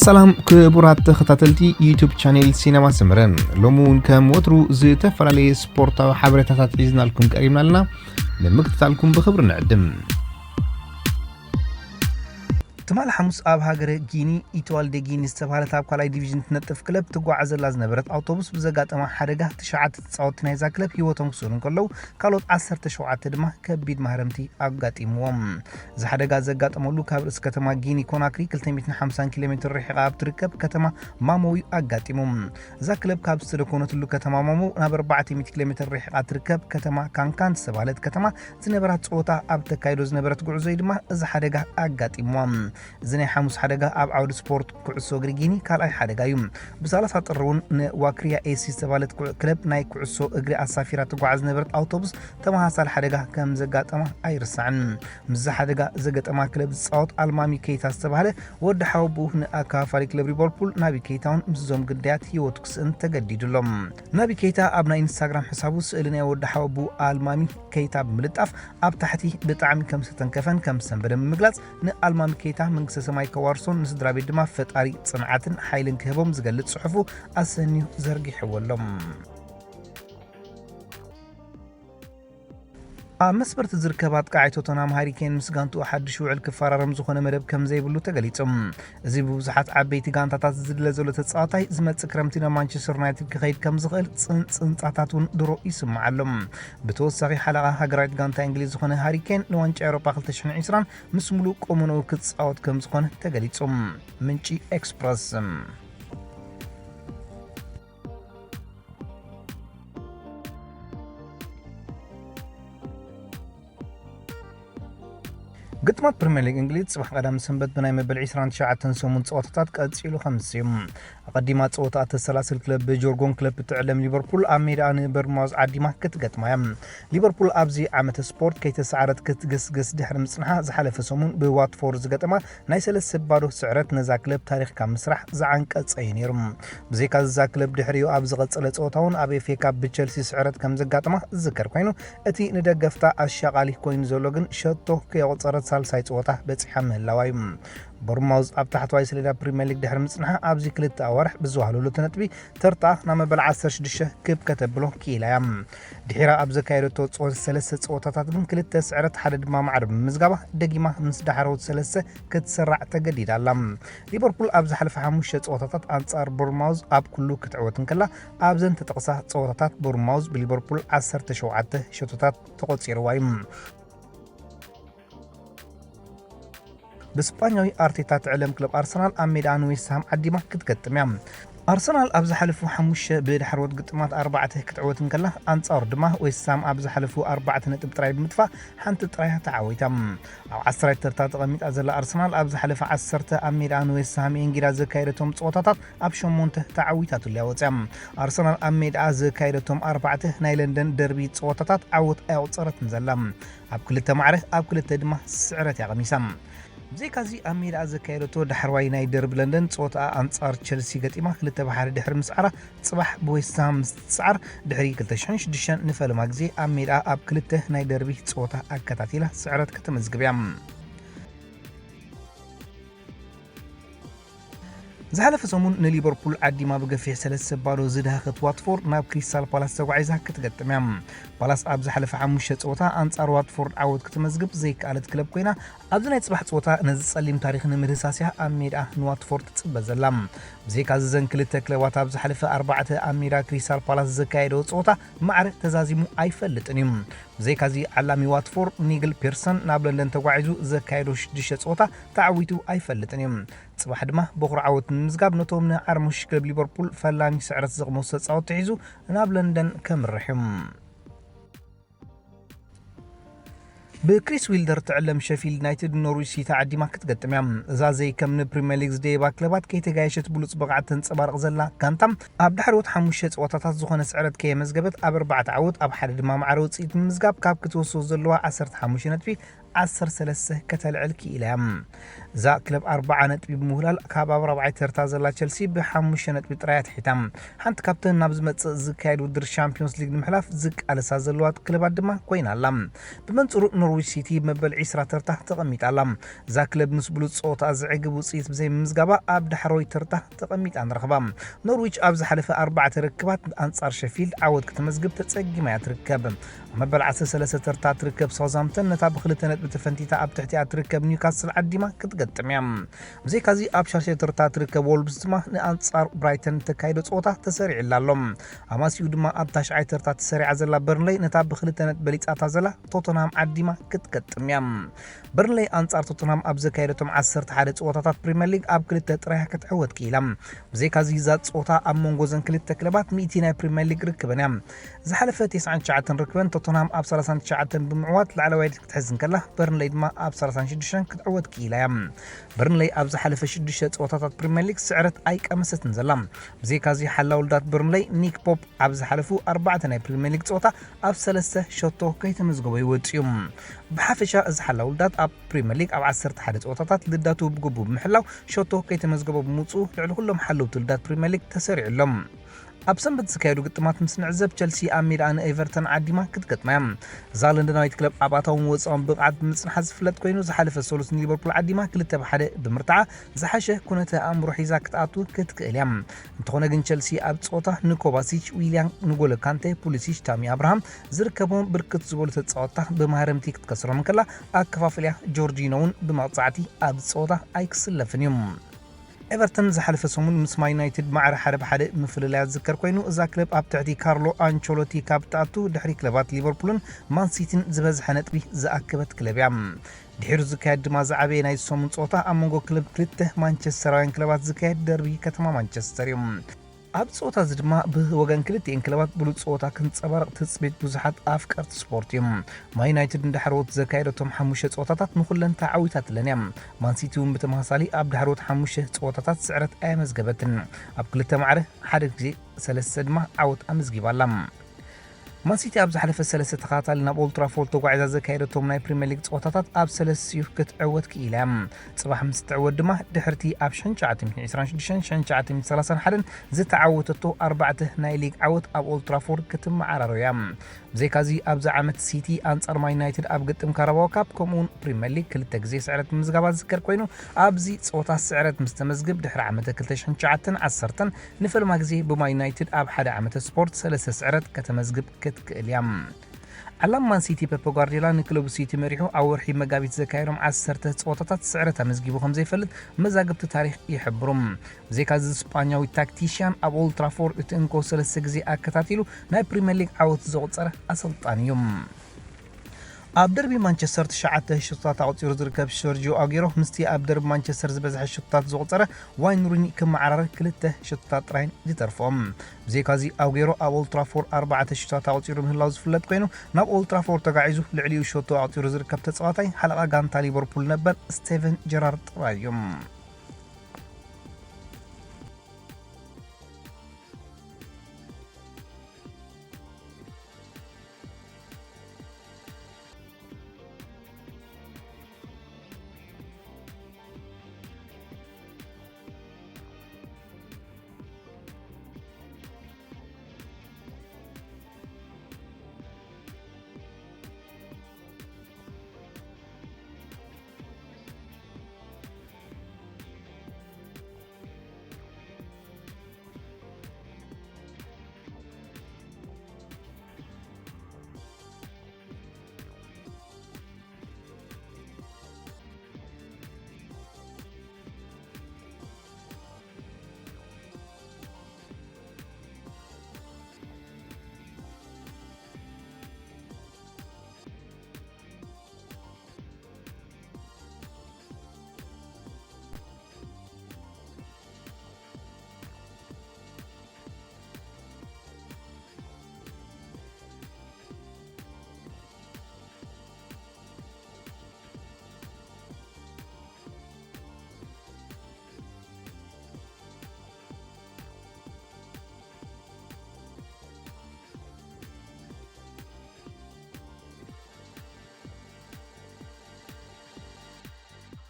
ሰላም ክቡራት ተኸታተልቲ ዩቱብ ቻኔል ሲነማ ሰመረ፣ ሎሚ እውን ከም ወትሩ ዝተፈላለየ ስፖርታዊ ሓበሬታታት ሒዝናልኩም ቀሪብና ኣለና። ንምክትታልኩም ብኽብሪ ንዕድም። ትማሊ ሓሙስ ኣብ ሃገረ ጊኒ ኢትዋልዴ ጊኒ ዝተባህለት ኣብ ካልኣይ ዲቪዥን ትነጥፍ ክለብ ትጓዓዘላ ዝነበረት ኣውቶቡስ ብዘጋጠማ ሓደጋ ትሽዓተ ተጻወትቲ ናይዛ ክለብ ህይወቶም ክስእኑ እንከለዉ፣ ካልኦት ዓሰርተ ሸውዓተ ድማ ከቢድ ማህረምቲ ኣጋጢምዎም። እዚ ሓደጋ ዘጋጠመሉ ካብ ርእሲ ከተማ ጊኒ ኮናክሪ ክልተ ሚእትን ሓምሳን ኪሎ ሜትር ርሒቓ ኣብ ትርከብ ከተማ ማሞ እዩ ኣጋጢሙ። እዛ ክለብ ካብ ዝተደኮነትሉ ከተማ ማሞ ናብ ኣርባዕተ ሚእቲ ኪሎ ሜትር ርሒቓ ትርከብ ከተማ ካንካን ዝተባህለት ከተማ ዝነበራት ጸወታ ኣብ ተካይዶ ዝነበረት ጉዕዞ እዩ ድማ እዚ ሓደጋ ኣጋጢምዋ። እዚ ናይ ሓሙስ ሓደጋ ኣብ ዓውዲ ስፖርት ኩዕሶ እግሪ ጊኒ ካልኣይ ሓደጋ እዩ። ብሳላሳ ጥሪ እውን ንዋክሪያ ኤሲ ዝተባህለት ኩዕ-፣ ክለብ ናይ ኩዕሶ እግሪ ኣሳፊራ ትጓዓዝ ዝነበረት ኣውቶቡስ ተመሳሳሊ ሓደጋ ከም ዘጋጠማ ኣይርሳዕን። ምስዚ ሓደጋ ዘገጠማ ክለብ ዝጻወት ኣልማሚ ኬይታ ዝተባህለ ወዲ ሓወብኡ ንኣካፋፋሊ ክለብ ሊቨርፑል ናቢ ኬይታ እውን ምስዞም ግዳያት ህይወቱ ክስእን ተገዲዱ ኣሎ። ናቢ ኬይታ ኣብ ናይ ኢንስታግራም ሕሳቡ ስእሊ ናይ ወዲ ሓወብኡ ኣልማሚ ኬይታ ብምልጣፍ ኣብ ታሕቲ ብጣዕሚ ከም ዝተተንከፈን ከም ዝተሰንበደን ብምግላጽ ንኣልማሚ ኬይታ መንግስተ ሰማይ ከዋርሶን ንስድራ ቤት ድማ ፈጣሪ ጽንዓትን ሓይልን ክህቦም ዝገልጽ ጽሑፉ ኣሰንዩ ዘርጊሕዎ ኣሎ። ኣብ መስመርቲ ዝርከብ ኣጥቃዓይ ቶተንሃም ሃሪ ኬን ምስ ጋንትኡ ሓድሽ ውዕል ክፈራረም ዝኾነ መደብ ከም ዘይብሉ ተገሊጹ። እዚ ብብዙሓት ዓበይቲ ጋንታታት ዝድለ ዘሎ ተጻዋታይ ዝመጽእ ክረምቲ ናብ ማንቸስተር ዩናይትድ ክኸይድ ከም ዝኽእል ጽን-፣ ጽንጻታት እውን ድሮ ይስማዕ ኣሎ። ብተወሳኺ ሓለቓ ሃገራዊት ጋንታ እንግሊዝ ዝኾነ ሃሪ ኬን ንዋንጫ ኤውሮጳ ክልተ ሽሕን ዕስራን ምስ ሙሉእ ቁመንኡ ክጻወት ከም ዝኾነ ተገሊጹ። ምንጪ ኤክስፕረስ። ግጥማት ፕሪምየር ሊግ እንግሊዝ ጽባሕ ቀዳም ሰንበት ብናይ መበል ዕስራን ትሽዓተን ሰሙን ጸወታታት ቀጺሉ ከምስ እዩ። ኣቐዲማ ጸወታ እተሰላስል ክለብ ብጆርጎን ክለፕ እትዕለም ሊቨርፑል ኣብ ሜዳኣ ንበርንማውዝ ዓዲማ ክትገጥማ እያ። ሊቨርፑል ኣብዚ ዓመተ ስፖርት ከይተሰዓረት ክትግስግስ ድሕሪ ምጽንሓ ዝሓለፈ ሰሙን ብዋትፎርድ ዝገጠማ ናይ ሰለስተ ባዶ ስዕረት ነዛ ክለብ ታሪኽ ካብ ምስራሕ ዝዓንቀጸ እዩ ነይሩ። ብዘይካ እዛ ክለብ ድሕሪኡ ኣብ ዝቐጸለ ጸወታ እውን ኣብ ኤፍ ኤ ካፕ ብቸልሲ ስዕረት ከም ዘጋጠማ ዝዝከር ኮይኑ፣ እቲ ንደገፍታ ኣሻቓሊ ኮይኑ ዘሎ ግን ሸቶ ከየቑጸረት ሳልሳይ ጸወታ በጺሓ ምህላዋ እዩ። ቦርንማውዝ ኣብ ታሕተዋይ ሰሌዳ ፕሪምየር ሊግ ድሕሪ ምጽንሓ ኣብዚ ክልተ ኣዋርሕ ብዝዋህለለቶ ነጥቢ ተርታ ናብ መበል ዓሰርተ ሽዱሽተ ክብ ከተብሎ ክኢላ እያ። ድሒራ ኣብ ዘካየደቶ ጸወ-፣ ሰለስተ ጸወታታት ግን ክልተ ስዕረት ሓደ ድማ ማዕረ ብምምዝጋባ ደጊማ ምስ ዳሕረዎት ሰለስተ ክትሰራዕ ተገዲዳ ኣላ። ሊቨርፑል ኣብ ዝሓለፈ ሓሙሽተ ጸወታታት ኣንጻር ቦርንማውዝ ኣብ ኩሉ ክትዕወት እንከላ ኣብዘን ተጠቕሳ ጸወታታት ቦርንማውዝ ብሊቨርፑል ዓሰርተ ሸውዓተ ሸቶታት ተቖጺርዋ እዩ። ብስጳኛዊ ኣርቴታ ትዕለም ክለብ ኣርሰናል ኣብ ሜዳ ንዌስትሃም ዓዲማ ክትገጥም እያ። ኣርሰናል ኣብ ዝሓለፉ ሓሙሽተ ብድሕረዎት ግጥማት ኣርባዕተ ክትዕወት እንከላ፣ ኣንጻሩ ድማ ዌስትሃም ኣብ ዝሓለፉ ኣርባዕተ ነጥቢ ጥራይ ብምጥፋእ ሓንቲ ጥራይ ተዓዊታ። ኣብ ዓስራይ ተርታ ተቐሚጣ ዘላ ኣርሰናል ኣብ ዝሓለፈ ዓሰርተ ኣብ ሜዳ ንዌስትሃም ኤንጊዳ ዘካየደቶም ጸወታታት ኣብ ሸሞንተ ተዓዊታትሉ እያ ወጽያ። ኣርሰናል ኣብ ሜዳ ዘካየደቶም ኣርባዕተ ናይ ለንደን ደርቢ ጸወታታት ዓወት ኣየቑጸረትን ዘላ። ኣብ ክልተ ማዕረ፣ ኣብ ክልተ ድማ ስዕረት እያ ቀሚሳ። ብዘይካዚ ኣብ ሜዳ ዘካየደቶ ዳሕረዋይ ናይ ደርቢ ለንደን ጸወታኣ ኣንጻር ቸልሲ ገጢማ ክልተ ብ ሓደ ድሕሪ ምስዓራ፣ ጽባሕ ብዌስትሃም ምስ ትስዓር ድሕሪ ክልተ ሽሕን ሽዱሽተን ንፈለማ ግዜ ኣብ ሜዳ ኣብ ክልተ ናይ ደርቢ ጸወታ ኣከታቲላ ስዕረት ከተመዝግብ እያ። ዝሓለፈ ሰሙን ንሊቨርፑል ዓዲማ ብገፊሕ ሰለስተ ባዶ ዝደሃኸት ዋትፎርድ ናብ ክሪስታል ፓላስ ተጓዒዛ ክትገጥም እያ። ፓላስ ኣብ ዝሓለፈ ሓሙሽተ ጸወታ ኣንጻር ዋትፎርድ ዓወት ክትመዝግብ ዘይከኣለት ክለብ ኮይና፣ ኣብዚ ናይ ጽባሕ ጸወታ ነዚ ጸሊም ታሪኽ ንምህሳስ እያ ኣብ ሜዳ ንዋትፎርድ ትጽበ ዘላ። ብዘይካዚ እዘን ክልተ ክለባት ኣብ ዝሓለፈ ኣርባዕተ ኣብ ሜዳ ክሪስታል ፓላስ ዘካየደኦ ጸወታ ማዕረ ተዛዚሙ ኣይፈልጥን እዩ። ብዘይካዚ ዓላሚ ዋትፎርድ ኒግል ፒርሰን ናብ ለንደን ተጓዒዙ ዘካየዶ ሽዱሽተ ጸወታ ተዓዊቱ ኣይፈልጥን እዩ። ጽባሕ ድማ በኹሪ ዓወት ንምምዝጋብ ነቶም ንዓርሞሽ ክለብ ሊቨርፑል ፈላሚ ስዕረት ዘቕመሱ ተጻወትቲ ሒዙ ናብ ለንደን ከምርሕ እዩ። ብክሪስ ዊልደር ትዕለም ሸፊልድ ዩናይትድ ኖርዊች ሲቲ ዓዲማ ክትገጥም እያ። እዛ ዘይከም ንፕሪምየር ሊግ ዝደየባ ክለባት ከይተጋየሸት ብሉጽ ብቕዓት ተንጸባርቕ ዘላ ጋንታ፣ ኣብ ዳሕረዎት ሓሙሽተ ጸወታታት ዝኾነ ስዕረት ከየመዝገበት ኣብ ኣርባዕተ ዓወት ኣብ ሓደ ድማ ማዕረ ውጽኢት ብምምዝጋብ ካብ ክትወስዶ ዘለዋ ዓሰርተ ሓሙሽተ ነጥቢ ዓሰርተ ሰለስተ ከተልዕል ክኢላ እያ። እዛ ክለብ ኣርብዓ ነጥቢ ብምውህላል ካብ ኣብ ራብዓይ ተርታ ዘላ ቸልሲ ብሓሙሽተ ነጥቢ ጥራይ ኣትሒታ። ሓንቲ ካብተን ናብ ዝመጽእ ዝካየድ ውድድር ሻምፒዮንስ ሊግ ንምሕላፍ ዝቃለሳ ዘለዋ ክለባት ድማ ኮይና ኣላ። ብመንጽሩ ኖርዊች ሲቲ መበል ዕስራ ተርታ ተቐሚጣ ኣላ። እዛ ክለብ ምስ ብሉጽ ጸወታ ዘዕግብ ውጽኢት ብዘይምምዝጋባ ኣብ ዳሕረዋይ ተርታ ተቐሚጣ ንረኽባ። ኖርዊች ኣብ ዝሓለፈ ኣርባዕተ ርክባት ኣንጻር ሸፊልድ ዓወት ክትመዝግብ ተጸጊማ እያ ትርከብ። ኣብ መበል ዓሰርተ ሰለስተ ተርታ ትርከብ ሳውዝሃምፕተን ነታ ብክልተ ነጥቢ ተፈንቲታ ኣብ ትሕቲኣ ትርከብ ኒውካስል ዓዲማ ክትገጥም እያ። ብዘይካዚ ኣብ ሻድሻይ ተርታ ትርከብ ወልቭስ ድማ ንኣንጻር ብራይተን ተካይዶ ጸወታ ተሰሪዕላ ኣሎ። ኣማሲኡ ድማ ኣብ ታሽዓይ ተርታ ተሰሪዓ ዘላ በርንለይ ነታ ብክልተ ነጥቢ በሊጻታ ዘላ ቶተንሃም ዓዲማ ክትገጥም እያ። በርንለይ ኣንጻር ቶተንሃም ኣብ ዘካየደቶም ዓሰርተ ሓደ ጸወታታት ፕሪምየር ሊግ ኣብ ክልተ ጥራይ ክትዕወት ክኢላ። ብዘይካዚ እዛ ጸወታ ኣብ መንጎ እዘን ክልተ ክለባት ሚእቲ ናይ ፕሪምየር ሊግ ርክበን እያ። ዝሓለፈ ተስዓን ትሽዓተን ርክበን ቶተንሃም ኣብ ሰላሳን ትሽዓተን ብምዕዋት ላዕለዋይ ክትሕዝ እንከላ በርንለይ ድማ ኣብ ሰላሳን ሽዱሽተን ክትዕወት ክኢላ እያ። በርንለይ ኣብ ዝሓለፈ ሽዱሽተ ጸወታታት ፕሪምየር ሊግ ስዕረት ኣይቀመሰትን ዘላ። ብዘይካዚ ሓላው ልዳት በርንለይ ኒክ ፖፕ ኣብ ዝሓለፉ ኣርባዕተ ናይ ፕሪምየር ሊግ ጸወታ ኣብ ሰለስተ ሸቶ ከይተመዝገቦ ይወጽእ እዩ። ብሓፈሻ እዚ ሓላው ልዳት ኣብ ፕሪምየር ሊግ ኣብ ዓሰርተ ሓደ ጸወታታት ልዳቱ ብግቡእ ብምሕላው ሸቶ ከይተመዝገቦ ብምውጽኡ ልዕሊ ኩሎም ሓለውቲ ልዳት ፕሪምየር ሊግ ተሰሪዑ ኣሎ። ኣብ ሰንበት ዝካየዱ ግጥማት ምስ ንዕዘብ ቸልሲ ኣብ ሜዳኣ ንኤቨርተን ዓዲማ ክትገጥማ እያ። እዛ ለንደናዊት ክለብ ኣብ ኣታውን ወጻኡን ብቕዓት ብምጽንሓ ዝፍለጥ ኮይኑ ዝሓለፈ ሰሉስ ንሊቨርፑል ዓዲማ ክልተ ብሓደ ብምርትዓ ዝሓሸ ኩነተ ኣእምሮ ሒዛ ክትኣቱ ክትክእል እያ። እንተኾነ ግን ቸልሲ ኣብ ጸወታ ንኮቫሲች፣ ዊልያን፣ ንጎሎ ካንተ፣ ፑሊሲች፣ ታሚ ኣብርሃም ዝርከብዎም ብርክት ዝበሉ ተጻወትታ ብማህረምቲ ክትከስሮም እንከላ ኣከፋፍልያ ጆርጂኖ እውን ብመቕጻዕቲ ኣብ ጸወታ ኣይክስለፍን እዩ። ኤቨርተን ዝሓለፈ ሰሙን ምስ ማን ዩናይትድ ማዕረ ሓደ ብሓደ ምፍልላያ ዝዝከር ኮይኑ እዛ ክለብ ኣብ ትሕቲ ካርሎ ኣንቸሎቲ ካብ ትኣቱ ድሕሪ ክለባት ሊቨርፑልን ማን ሲቲን ዝበዝሐ ነጥቢ ዝኣከበት ክለብ እያ። ድሒሩ ዝካየድ ድማ ዝዓበየ ናይ ሰሙን ጸወታ ኣብ መንጎ ክለብ ክልተ ማንቸስተራውያን ክለባት ዝካየድ ደርቢ ከተማ ማንቸስተር እዩ። ኣብ ጸወታ እዚ ድማ ብወገን ክልቲኤን ክለባት ብሉጽ ጸወታ ክንጸባረቕ ትጽቢት ብዙሓት ኣፍቀርቲ ስፖርት እዩ። ማን ዩናይትድ ንዳሕረዎት ዘካየደቶም ሓሙሽተ ጸወታታት ንኹለን ተዓዊታትለን እያ። ማን ሲቲ እውን ብተመሳሳሊ ኣብ ዳሕረዎት ሓሙሽተ ጸወታታት ስዕረት ኣየመዝገበትን። ኣብ ክልተ ማዕረ ሓደ ግዜ ሰለስተ ድማ ዓወት ኣመዝጊባ ኣላ። ማን ሲቲ ኣብ ዝሓለፈ ሰለስተ ተኸታታሊ ናብ ኦልድ ትራፎርድ ተጓዒዛ ዘካየደቶም ናይ ፕሪምየር ሊግ ጸወታታት ኣብ ሰለስቲኡ ክትዕወት ክኢላ እያ። ጽባሕ ምስ ትዕወት ድማ ድሕርቲ ኣብ ሸንሸዓተ ሚእቲ ዕስራን ሽዱሽተን ሸንሸዓተ ሚእቲ ሰላሳን ሓደን ዝተዓወተቶ ኣርባዕተ ናይ ሊግ ዓወት ኣብ ኦልድ ትራፎርድ ክትመዓራሮ እያ። ብዘይካዚ ኣብዚ ዓመት ሲቲ ኣንጻር ማን ዩናይትድ ኣብ ግጥም ካራባኦ ካፕ ከምኡውን ፕሪምየር ሊግ ክልተ ግዜ ስዕረት ምምዝጋባ ዝዝከር ኮይኑ ኣብዚ ጸወታ ስዕረት ምስ ተመዝግብ ድሕሪ ዓመተ ክልተ ሽሕን ትሽዓተን ዓሰርተን ንፈልማ ግዜ ብማን ዩናይትድ ኣብ ሓደ ዓመተ ስፖርት ሰለስተ ስዕረት ከተመዝግብ ክትክእል እያ። ዓላም ማን ሲቲ ፔፕ ጓርዲዮላ ንክለቡ ሲቲ መሪሑ ኣብ ወርሒ መጋቢት ዘካየዶም ዓሰርተ ጸወታታት ስዕረት ኣመዝጊቡ ከም ዘይፈልጥ መዛግብቲ ታሪኽ ይሕብሩ። ብዘይካዚ ስጳኛዊ ታክቲሽያን ኣብ ኦልድ ትራፎርድ እቲ እንኮ ሰለስተ ግዜ ኣከታቲሉ ናይ ፕሪምየር ሊግ ዓወት ዘቑጸረ ኣሰልጣኒ እዩ። ኣብ ደርቢ ማንቸስተር ትሽዓተ ሽቶታት ኣቑጺሩ ዝርከብ ሰርጂዮ ኣጉዌሮ ምስቲ ኣብ ደርቢ ማንቸስተር ዝበዝሐ ሽቶታት ዘቑጸረ ዋይን ሩኒ ክመዓራረ ክልተ ሽቶታት ጥራይ ዝተርፎ። ብዘይካዚ ኣጉዌሮ ኣብ ኦልድ ትራፎርድ ኣርባዕተ ሽቶታት ኣቑጺሩ ምህላው ዝፍለጥ ኮይኑ ናብ ኦልድ ትራፎርድ ተጋዒዙ ልዕሊኡ ሸቶ ኣቑጺሩ ዝርከብ ተጻዋታይ ሓለቓ ጋንታ ሊቨርፑል ነበር ስቴቨን ጀራርድ ጥራይ እዩ።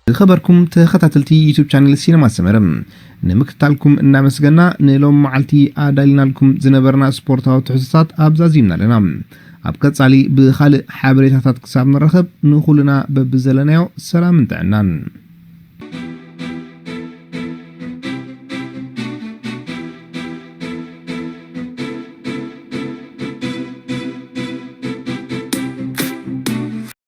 ዝኸበርኩም ተኸታተልቲ ዩቱብ ቻነል ሲነማ ሰመረ፣ ንምክትታልኩም እናመስገና፣ ንሎም መዓልቲ ኣዳሊናልኩም ዝነበርና ስፖርታዊ ትሕዝቶታት ኣብዛዚምና ኣለና። ኣብ ቀጻሊ ብኻልእ ሓበሬታታት ክሳብ ንራኸብ፣ ንኹልና በብዘለናዮ ሰላምን ጥዕናን።